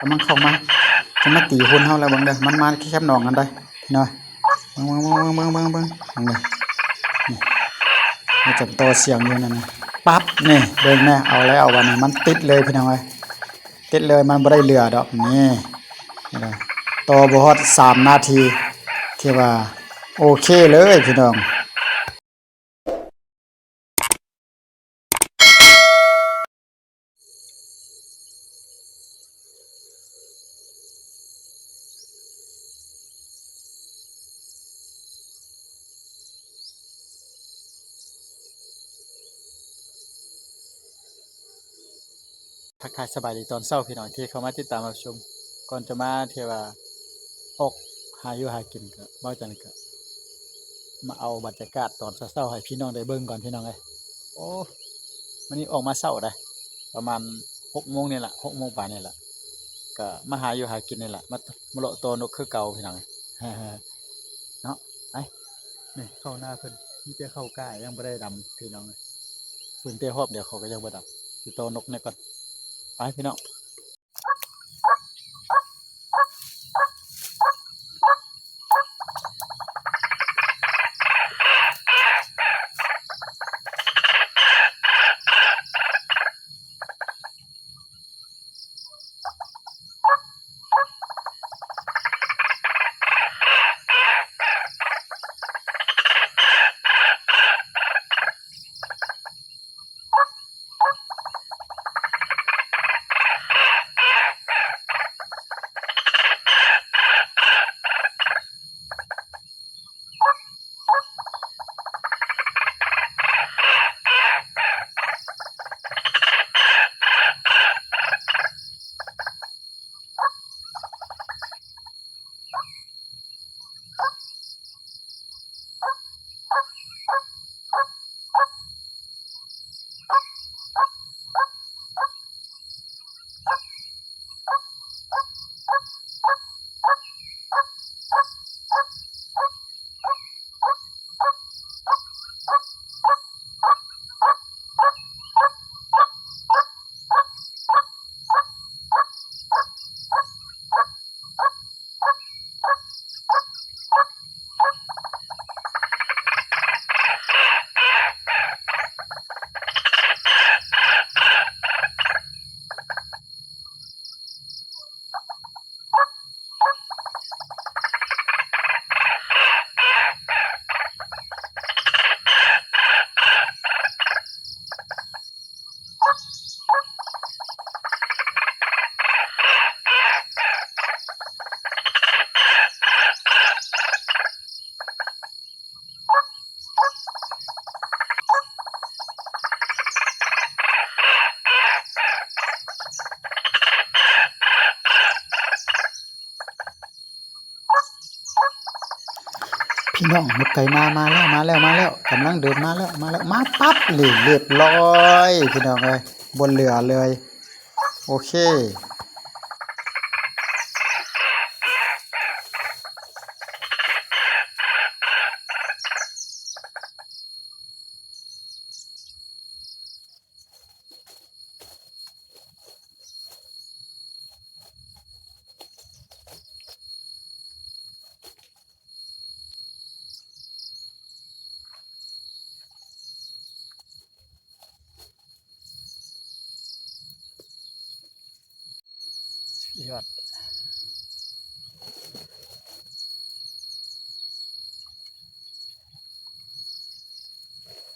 ກຳລັງເຂົ້າມາ ຈະມາຕີຮຸ່ນເຮົາແລ້ວ ເບິ່ງເດີ ມັນມາແຄມໜອງຫັ້ນໄດ໋ ເຫັນບໍ່? ເບິ່ງ ເບິ່ງ ເບິ່ງ ເບິ່ງ ເບິ່ງ ເບິ່ງ ເບິ່ງເດີ ນີ້ ມັນຈະຕໍ່ສຽງຢູ່ນັ້ນນະ ປັບ ນີ້ ເບິ່ງແນ່ ເອົາແລ້ວ ບາດນີ້ມັນຕິດເລີຍພີ່ນ້ອງເອີຍ ຕິດເລີຍ ມັນບໍ່ໄດ້ເຫຼືອດອກ ນີ້ ຕໍ່ບໍ່ຮອດສາມນາທີ ຖືວ່າໂອເຄເລີຍພີ່ນ້ອງ. ທັກທາຍສະບາຍດີຕອນເຊົ້າພີ່ນ້ອງທີ່ເຂົ້າມາຕິດຕາມຮັບຊົມ. ກ່ອນຈະມາທີ່ວ່າອອກຫາຢູ່ຫາກິນ ກໍເວົ້າຈັ່ງໃດ ກໍມາເອົາບັນຍາກາດຕອນເຊົ້າໆໃຫ້ພີ່ນ້ອງໄດ້ເບິ່ງກ່ອນພີ່ນ້ອງເອີຍ. ໂອ້ ມື້ນີ້ອອກມາເຊົ້າໃດ໋ ປະມານຫົກໂມງນີ້ລະ ຫົກໂມງປາຍນີ້ລະ ກໍມາຫາຢູ່ຫາກິນນີ້ລະ ມາ ມາເລາະຕໍ່ນົກຄືເກົ່າພີ່ນ້ອງເອີຍ ເນາະ. ໄປ ນີ້ເຂົ້ານາເພິ່ນ ມີແຕ່ເຂົ້າກ້າ ຍັງບໍ່ໄດ້ດຳພີ່ນ້ອງເອີຍ ເພິ່ນແຕ່ຮອບດຽວ ເຂົາກໍຍັງບໍ່ດຳ ຊິຕໍ່ນົກແນ່ກ່ອນ ໄປພີ່ນ້ອງ. ພີ່ນ້ອງ ນົກໄກ່ນາມາແລ້ວ ມາແລ້ວ ມາແລ້ວ ກຳລັງເດີນມາແລ້ວ ມາແລ້ວ ມາປັບ ນີ້ ລຽບຮ້ອຍ ພີ່ນ້ອງເອີຍ ບໍ່ເຫຼືອເລີຍ ໂອເຄ. ຍອດ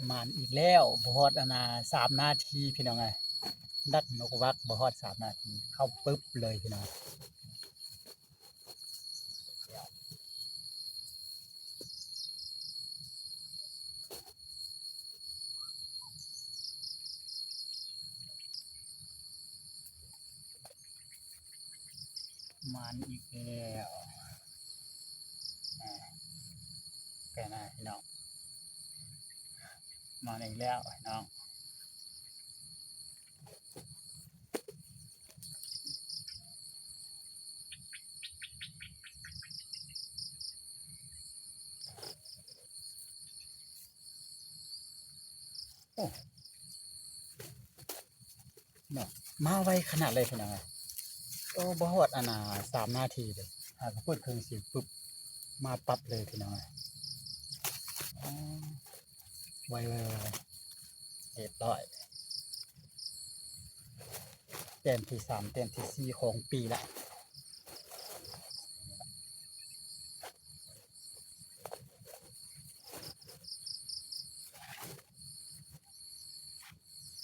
ໝານອີກແລ້ວ ບໍ່ຮອດອັນນ່າ ສາມນາທີພີ່ນ້ອງເອີຍ ດັກນົກວັກບໍ່ຮອດສາມນາທີ ເຂົ້າປຶບເລີຍພີ່ນ້ອງ. ໝານອີກແລ້ວ ອ່າ ໄປນະພີ່ນ້ອງ ໝານອີກແລ້ວພີ່ນ້ອງ. ໂອ້ ເນາະ ມາໄວຂະໜາດເລີຍພີ່ນ້ອງເອີຍ. ໂອ້ ບໍ່ຮອດອັນນ່າ ສາມນາທີເດ້ ຫາກະເປີດເຄື່ອງສຽງປຶບ ມາປັບເລີຍພີ່ນ້ອງເອີຍ. ອໍ ໄວໆ ຮຽບຮ້ອຍ ແຕ້ມທີສາມ ແຕ້ມທີສີ່ຂອງປີລະ.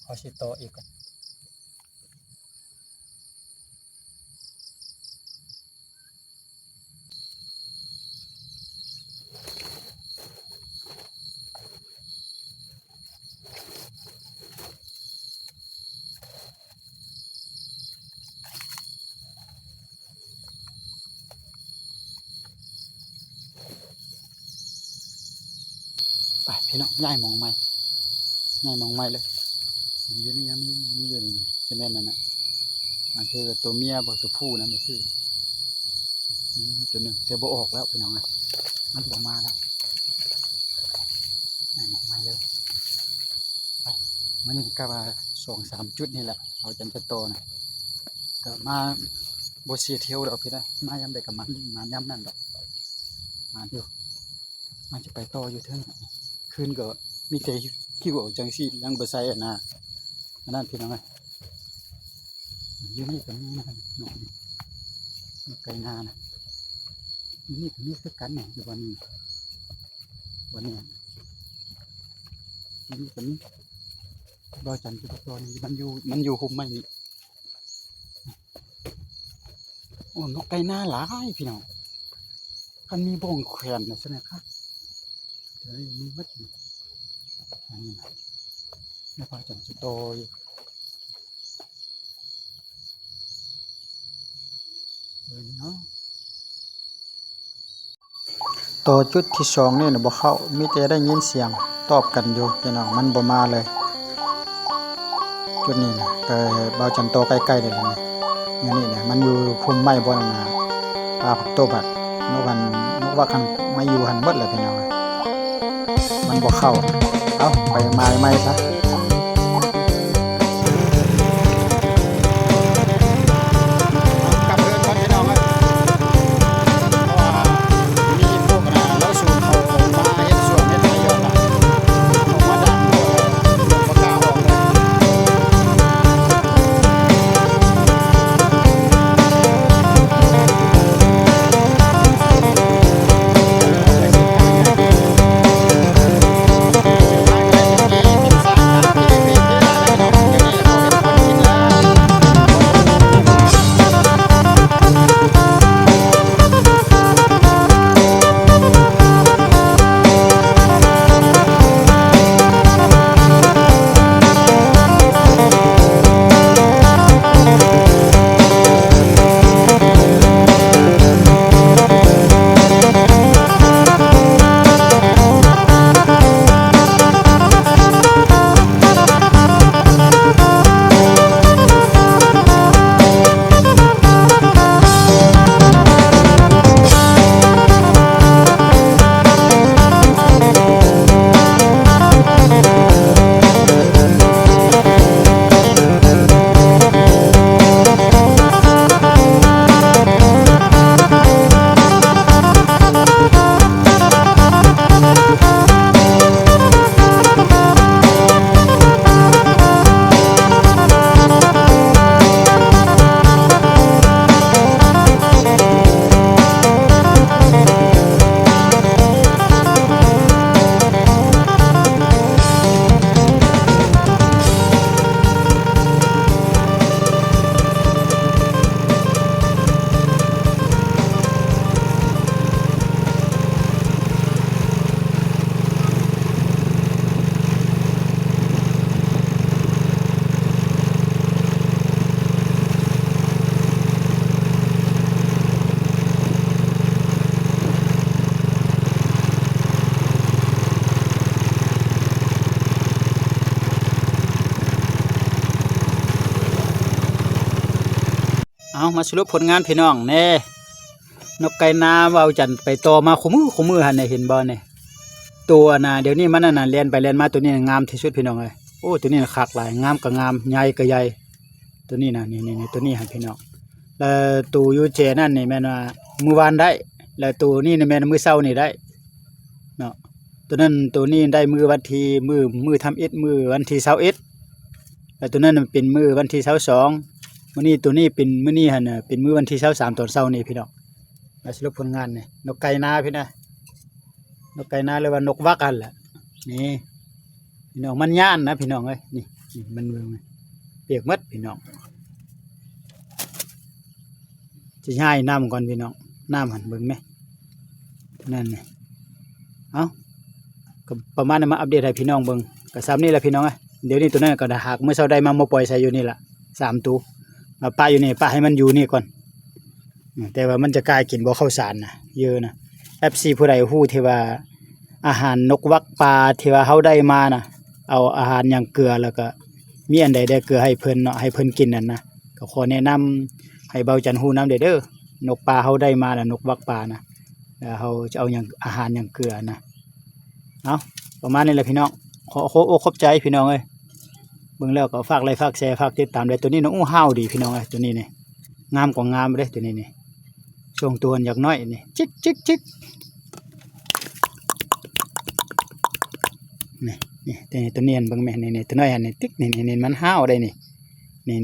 ເຮົາຊິຕໍ່ອີກກ່ອນ. ໄປພີ່ນ້ອງ ຍ້າຍໝ່ອງໃໝ່ ຍ້າຍໝ່ອງໃໝ່ເລີຍ. ຢູ່ນີ້ຍັງມີ ຍັງມີຢູ່ນີ້ ຊິແມ່ນນັ້ນນະ ບາງເທື່ອໂຕເມຍບໍ່ ໂຕຜູ້ນະ ມາຊື້ ອືມ ໂຕໜຶ່ງ ແຕ່ບໍ່ອອກແລ້ວພີ່ນ້ອງເອີຍ ມັນບໍ່ມາແລ້ວ. ໄດ້ໝ່ອງໃໝ່ເລີຍ. ໄປ ມື້ນີ້ກະວ່າສອງສາມຈຸດນີ້ແຫຼະ ເຮົາຈັ່ງຈະຕໍ່ນະ ກະມາບໍ່ເສຍທ່ຽວດອກພີ່ນ້ອງ ມາຍາມໃດກະມາ ມາຍາມນັ້ນດອກ. ມາຢູ່ ມັນຈະໄປຕໍ່ຢູ່ເທິງ ຄືນກໍມີແຕ່ຫິ້ວເອົາຈັ່ງຊີ້ ຍັງບໍ່ໃສ່ອັນນ່າ ອັນນັ້ນພີ່ນ້ອງເອີຍ. ຢູ່ນີ້ກໍມີນະ ນົກນີ້ ນົກໄກ່ນານະ ຢູ່ນີ້ກໍມີຄືກັນນີ້ ຢູ່ບ່ອນນີ້ ບ່ອນນີ້ ຢູ່ນີ້ກໍມີ. ບ່າວຈັນຈະໄປຕໍ່ນີ້ ມັນຢູ່ ມັນຢູ່ຮົ່ມໄມ້ນີ້. ໂອ້ ນົກໄກ່ນາຫຼາຍພີ່ນ້ອງ ຄັນມີບ່ອນແຂວນນະຊັ້ນນະຄັບ ເອີ ມີໝົດນີ້ ອັນນີ້ນະ ແລ້ວພາກັນຈະຕໍ່ອີກ ເບິ່ງເນາະ. ຕໍ່ຈຸດທີສອງນີ້ນະບໍ່ເຂົ້າ ມີແຕ່ໄດ້ຍິນສຽງຕອບກັນຢູ່ພີ່ນ້ອງ ມັນບໍ່ມາເລີຍ. ຈຸດນີ້ນະ ແຕ່ບ່າວຈັນຕໍ່ໃກ້ໆ ນີ້ແຫຼະ ຢູ່ນີ້ນະ ມັນຢູ່ພຸ່ມໄມ້ບ່ອນນັ້ນນະ ປາຜັກຕົບຫັ້ນ ນົກຫັ້ນ ນົກວັກຫັ້ນ ມາຢູ່ຫັ້ນໝົດແລ້ວພີ່ນ້ອງ ມັນບໍ່ເຂົ້າ. ເອົ້າ ໄປມາໃໝ່ຊະ. ກັບເຮືອນກ່ອນພີ່ນ້ອງເອີຍ ເພາະວ່າມີພວກອັນນ່າ ລາວສູນເຂົາອອກມາເຮັດສວນເຮັດໄຮ່ຢູ່ຫັ້ນລະ ອອກມາດັງໂພດ ບໍ່ກ້າອອກເລີຍ. ເອົາ ມາສະຫຼຸບຜົນງານພີ່ນ້ອງແນ່. ນົກໄກ່ນາເວົ້າຈັນໄປຕໍ່ມາຄູ່ມື້ຄູ່ມື້ຫັ້ນນະ ເຫັນບໍ່ນີ້? ໂຕອັນນ່າ ດຽວນີ້ມັນອັນນ່າ ແລ່ນໄປແລ່ນມາ ໂຕນີ້ງາມທີ່ສຸດພີ່ນ້ອງເອີຍ. ໂອ້ ໂຕນີ້ຄັກຫຼາຍ ງາມກໍງາມ ໃຫຍ່ກໍໃຫຍ່ ໂຕນີ້ນະ ນີ້ໆ ໂຕນີ້ຫັ້ນພີ່ນ້ອງ. ແລ້ວໂຕຢູ່ແຈນັ້ນນີ້ແມ່ນວ່າມື້ວານໄດ້ ແລ້ວໂຕນີ້ນີ້ແມ່ນມື້ເຊົ້ານີ້ໄດ້ເນາະ. ໂຕນັ້ນ ໂຕນີ້ໄດ້ມື້ວັນທີ ມື້ ມື້ທຳອິດ ມື້ວັນທີຊາວເອັດ ແລ້ວໂຕນັ້ນເປັນມື້ວັນທີຊາວສອງ. ມື້ນີ້ ໂຕນີ້ເປັນ ມື້ນີ້ຫັ້ນນະ ເປັນມື້ວັນທີຊາວສາມຕອນເຊົ້ານີ້ພີ່ນ້ອງ. ມາສະຫຼຸບຜົນງານນີ້ ນົກໄກ່ນາພີ່ນະ ນົກໄກ່ນາ ຫຼືວ່ານົກວັກຫັ້ນແຫຼະ. ນີ້ພີ່ນ້ອງ ມັນຢ້ານນະພີ່ນ້ອງເອີຍ. ນີ້ ນີ້ມັນເບິ່ງ ປຽກໝົດພີ່ນ້ອງ. ຊິຍ້າຍນ້ຳກ່ອນພີ່ນ້ອງ ນ້ຳຫັ້ນເບິ່ງແມ ນັ້ນນີ້. ເອົ້າ ກໍປະມານນັ້ນ ມາອັບເດດໃຫ້ພີ່ນ້ອງເບິ່ງ ກໍສ່ຳນີ້ແຫຼະພີ່ນ້ອງເອີຍ. ດຽວນີ້ໂຕນັ້ນກໍຫາກມື້ເຊົ້າໄດ້ມາ ມາປ່ອຍໃສ່ຢູ່ນີ້ລະ ສາມໂຕ ມາປະຢູ່ນີ້ ປະໃຫ້ມັນຢູ່ນີ້ກ່ອນ. ອືມ ແຕ່ວ່າມັນຈະກາຍກິນບໍ່ເຂົ້າສານນະ ເຢີນະ. ເອັຟຊີຜູ້ໃດຮູ້ທີ່ວ່າອາຫານນົກວັກປ່າທີ່ວ່າເຮົາໄດ້ມານະ ເອົາອາຫານຫຍັງເກືອ ແລ້ວກໍມີອັນໃດແດ່ເກືອໃຫ້ເພິ່ນເນາະ ໃຫ້ເພິ່ນກິນນັ້ນນະ ກໍຂໍແນະນຳໃຫ້ເບົາຈັນຮູ້ນຳແດ່ເດີ. ນົກປ່າເຮົາໄດ້ມານະ ນົກວັກປ່ານະ ແລ້ວເຮົາຈະເອົາຫຍັງ ອາຫານຫຍັງເກືອນະ. ເອົາ ປະມານນີ້ແຫຼະພີ່ນ້ອງ. ຂໍຂອບອົກຂອບໃຈພີ່ນ້ອງເອີຍ ເບິ່ງແລ້ວກໍຝາກໄລຄ໌ ຝາກແຊ ຝາກຕິດຕາມແດ່. ໂຕນີ້ນະ ໂອ້ ຫ້າວດີພີ່ນ້ອງເອີຍ ໂຕນີ້ນີ້ ງາມກໍງາມເດ້ ໂຕນີ້ນີ້. ຊ່ວງຕົວມັນຢາກນ້ອຍນີ້ ຈິກໆໆ ນີ້ ນີ້ ໂຕນີ້ ໂຕນີ້ເບິ່ງແມ ນີ້ໆ ໂຕນ້ອຍຫັ້ນນີ້ ຕິກ ນີ້ໆ ມັນຫ້າວໄດ໋ນີ້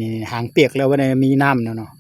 ນີ້ໆ ຫາງປຽກແລ້ວ ບໍ່ໄດ້ມີນ້ຳແລ້ວເນາະ.